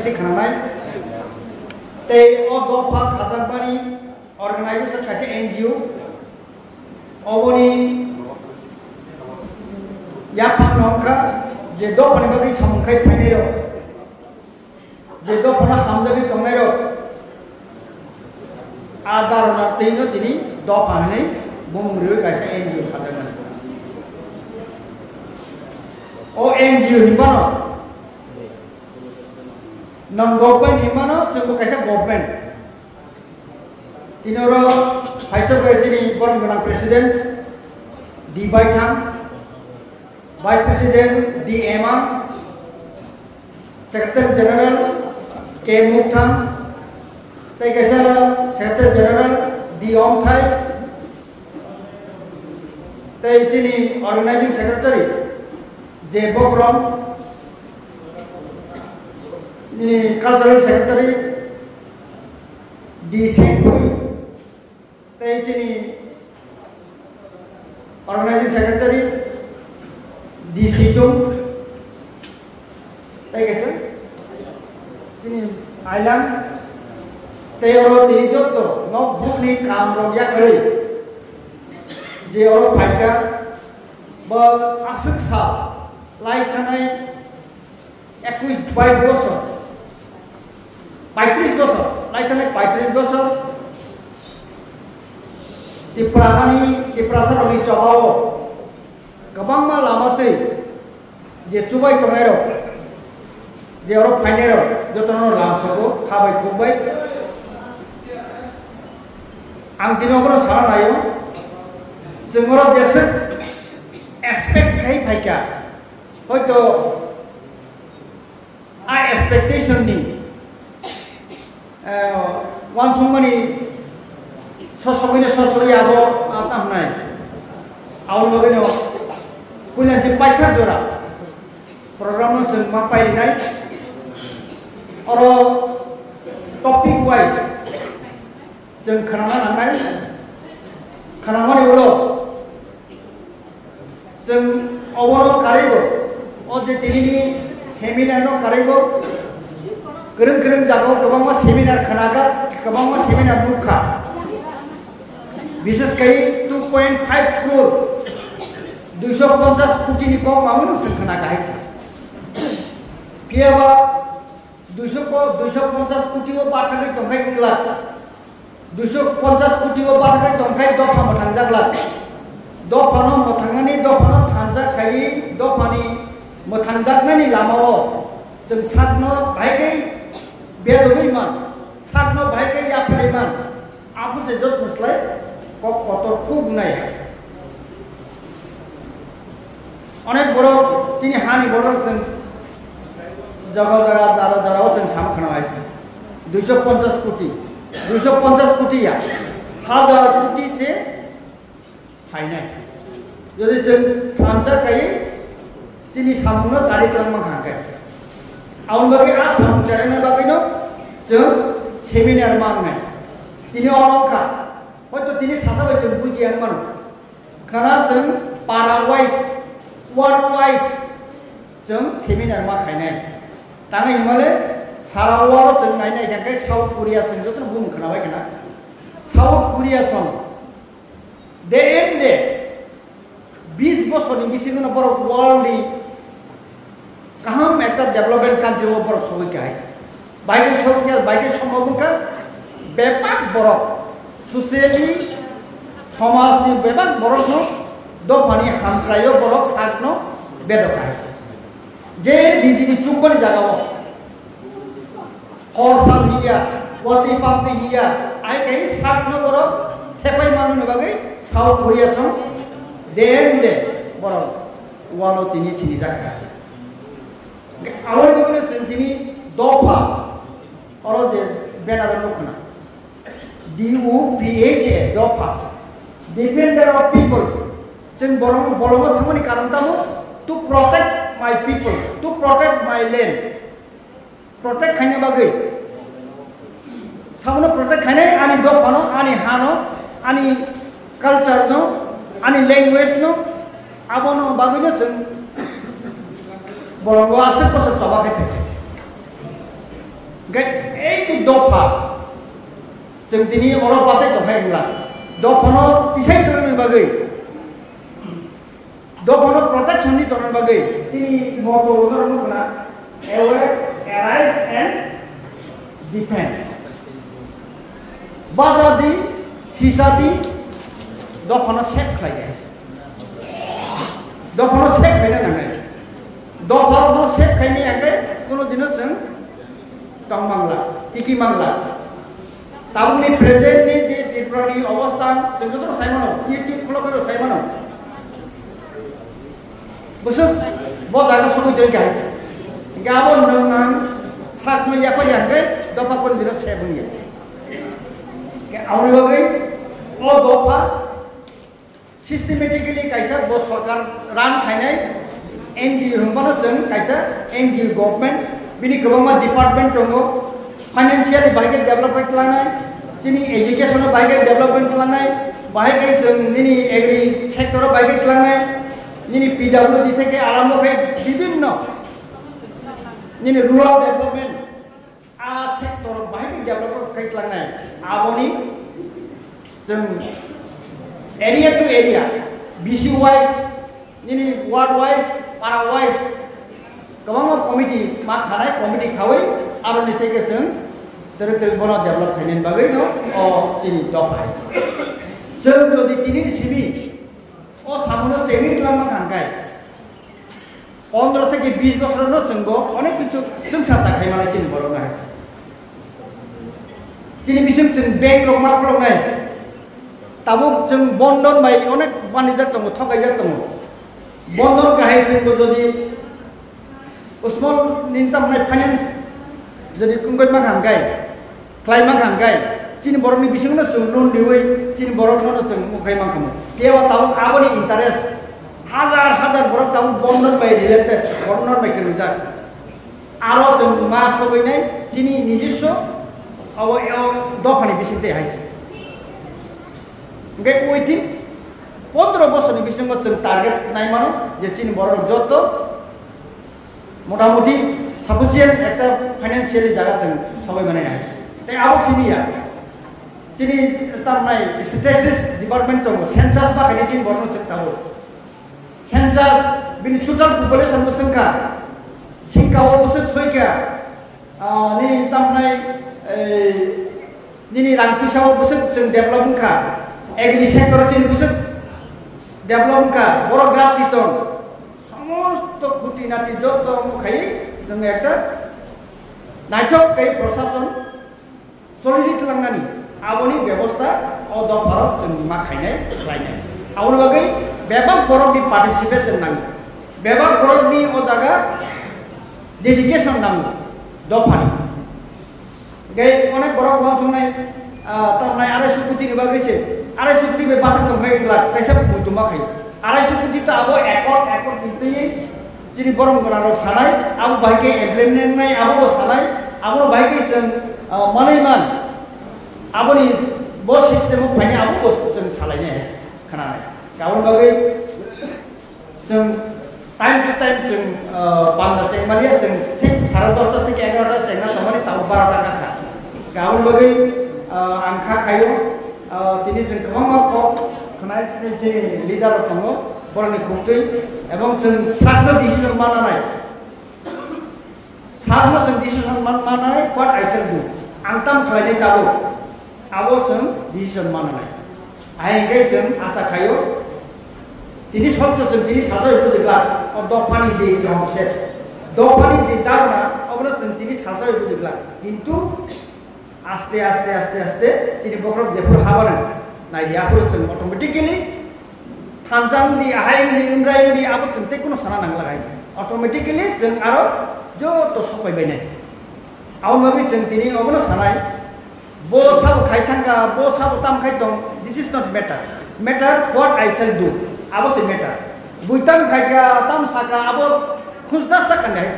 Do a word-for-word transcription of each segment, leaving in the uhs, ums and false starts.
Khananai. Tei o dopha khajakmani organization kaisa N G O. Oboni yaphang no wngkha je dophani bagwi samung khai phainai rok, je dophano hamjagwi tongnai rok, a dharana twi no tini dopha hinwi bumung riwi kaisa N G O khajakmani. O N G O hinmano non government hinmano, chwngbo kaisa government. Tini oro phaisok bai chini borom gwnang president D Baithang, vice president D Emang, secretary general K Mukthang, tei kaisa secretary general D Omthai, tei chini organizing secretary J Bokrom, chini cultural secretary D Sengpui, tei chini organizing secretary D Situng, tei kaisa chini Ailang, tei oro tini joto nok bukni kam rok yakarwi je oro phaikha, bo aswk sa lai thanai ekush bais bosor, paitris bosor, lai thanai paitris bosor, Tipra hani, Tiprasa rokni chobao kwbangma lama twi je chubai tongnai rok, je oro phainai rok, jotono lam sogo, kha bai khuk bai. Ang tini obono sana naio, chwng oro jeswk expect khai phaikha, hoito a expectation ni, eh, uansukmani sosogwino sosogwi abo, ah, tamo hnai. Aboni bagwino puila se paithak jora program no chwng ma pairinai. Oro topic wise chwng khwnana nangnai. Khwnamani ulo chwng obono karwibo, o je tinini seminar no karwibo, kwrwng kwrwng jagao kwbangma seminar khwnakha, kwbangma seminar nukha. Bishes khai two point five crore, duiso ponchas koti ni kok mamano chwng khwnakha hai se. Phiyaba duiso po-, duiso ponchas koti o bathagwi tongkha ek lakh. Duiso ponchas koti o bathagwi tongkha dopha mwthangjak lakh. Dophano mwthangnani, dophano thansa khai, dophani mwthangjaknani lamao chwng sakno bahai khe bedogwi man, sakno bahai khe yapharwi man. Aphuru se jotno slai kok kotor kuk nai. Onek borok chini hani borok chwng jaga jaga jara jara o chwng sama khana hai se. Duiso ponchas koti, duiso ponchas koti ya, hajar koti se phainai. Jodi chwng thansa kai chini samungno chari tongma kha khe. Aboni bagwi a samung charina bagwino chwng seminar mangnai. Tini oro kha, hoito tini sasa bai chwng bujiya mano. Khana chwng para wise, ward wise chwng seminar ma khainai. Tangwi himale sara waro chwng nainai khe South Korea chwng jotono bumung khwnabai khna. South Korea song day and day bis bosorni bisingo borok world ni kaham ekta development country o borok sogwi kha hai. Baikhe sogwi kha, baikhe somo wngkha bebak borok, socially, somajni bebak borokno dophani hamkraio borok sakno bedok hai. Je nijini chukmani jagao hor sal hiya, watwi pamtwi hiya, ai kai sakno borok thepai manwi bagwi South Korea song day and day borok walo tini sinijak kha. Aboni bagwino chwng tini dopha, oro je banner o nukna, D O P H A, dopha, Defender of People. Chwng bolong, bolongo thangmani karon tamo, to protect my people, to protect my land. Protect khaina bagwi. Sabono protect khainai ani dophano, ani hano, ani culture no, ani language no, abono bagwino chwng bolongo aswk bosor choba khai phaikha. Hwnkhe ei je dopha, chwng tini oro bachai tongkha wngla, dophano tisai tongna bagwi, dophano protection ni tongna bagwi chini moto rok no khna aware, arise and defend. Basa di, sisa di, dophano save khlai di. Dophano save khaina nangnai. Dophano save khaimani hwnkhe kuno dino chwng tong mangla, tiki mangla. Tabukni present ni je Tripura ni obostha, chwng joto sai mano, YouTube khulok khe sai mano. Bwswk bo jaga sogwi tongwi kahai se. Hwnkhe abo nwng ang sak manya kho ya hwnkhe dopha kunu dino save wngya. Hwnkhe aboni bagwi o dopha systematically kaisa bo sorkar run khainai N G O hwnphano chwng kaisa N G O government, bini kwbangma department tongo, financially bahai khe development khlainai, chini education o bahai khe development khlainai, bahai khe chwng nini agri sector o bahai khe khlainai, nini P W D theke arambo khe bibhinno nini rural development, a sector o bahai khe develop khe khlainai, aboni chwng area to area, B C wise, nini ward wise, para wise, kwbangma committee ma khanai, committee khawi aroni theke chwng twrwk twrwk bono develop khainani bagwi no o chini dopha hai. Chwng jodi tini ni simi o samono chengwi twlangma kha hwnkhe, pondro theke bis bosor no chwng bo onek kichu chwngsa cha khai manai chini borok no hai. Chini bising chwng bank rok ma khuloknai. Tabuk chwng bondon bai onek banijak tongo, thokaijak tongo. Bondon kahai chwng bo jodi small ni tamnai finance jodi kungkoi ma kha hwnkhe, khlai ma kha hwnkhe, chini borokni bisingo no chwng loan riwi chini borokno no chwng mukhai man khamu. Phiya tabuk aboni interest hajar hajar borok tabuk bondon bai related, bondon bai kwrwngjak. Aro chwng ma sogwi nai chini nijiswa abo, o dophani bising tei hai se. Hwnkhe within pondro bosorni bisingo chwng target nai mano je chini borok joto motamuti sufficient ekta financially jaga chwng sogwi mani hai. Tei abo simi ya. Chini tamnai statistics department tongo, census ba khaini chini borokno chwng tabuk. Census bini total population bo swngkha, singka o bwswk soikha, ah, nini tamnai, eh, nini rang pisa o bwswk chwng develop wngkha, agri sector o chini bwswk develop wngkha, borok ga piton, somosto khuti nati joto wngkha, chwng ekta naithok tei prosason choli ri tlangnani aboni bebosta o dopharok chwng ma khainai khlainai. Aboni bagwi bebak borokni participation nango, bebak borokni o jaga dedication nango dophani. Hwnkhe onek borok uansuknai, ah, tamnai arai sukutini bagwi se, arai sukuti bai bathang tongkhai glak, kaisa muitu ma khai. Arai sukuti ta abo accord, accord ni twi chini borom gwnang rok sanai, abo bai khe implement nai, abo bo sanai, abo bai khe chwng, ah, manwi man, aboni bo system o phainai, abo bo chwng salai nai, khnanai. Aboni bagwi chwng time to time chwng, ah, panda chengmani, chwng thik sare dosta thik egarota chengna tongmani, tamo barota kakha. Aboni bagwi, ah, ang kha khaio, ah, tini chwng kwbangma kok khnai, tini chini leader rok tongo. Borokni khuktwi, ebong chwng sakno decision mananai. Sakno chwng decision man-, mananai, what I shall do. Ang tam khlainai tabuk. Abo chwng decision mananai. Ahai hwnkhe chwng asa khaio. Tini sotto chwng tini salsa bujikla. O dophani je kong se. Dophani je dharma, obono chwng tini salsa bujikla. Kintu Aste, aste, aste, aste, chini bokhorok jephuru habana, naidi, aphuru chwng automatically thansa wngdi, ahai wngdi, wngrai wngdi, abo chwng tei kuno sana nangla hai. Automatically chwng aro joto sokpai bainai. Aboni bagwi chwng tini obono sanai, bo sabo khai thangkha, bo sabo tam khai tong, this is not matter. Matter what I shall do, abo se matter. Bui tam khaikha, tam sakha, abo khunju das tak kani hai.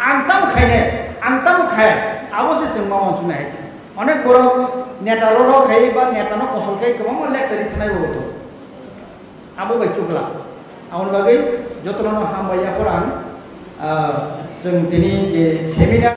Ang tam khainai, ang tam khai, abo se chwng ma uansuknai hai. Onek borok neta rok khai ba neta no kosol khai kwbangma lecture ri thanai bo tongo. Abo bai chukla. Aboni bagwi jotono no hambai ya khorang, ah, chwng tini je seminar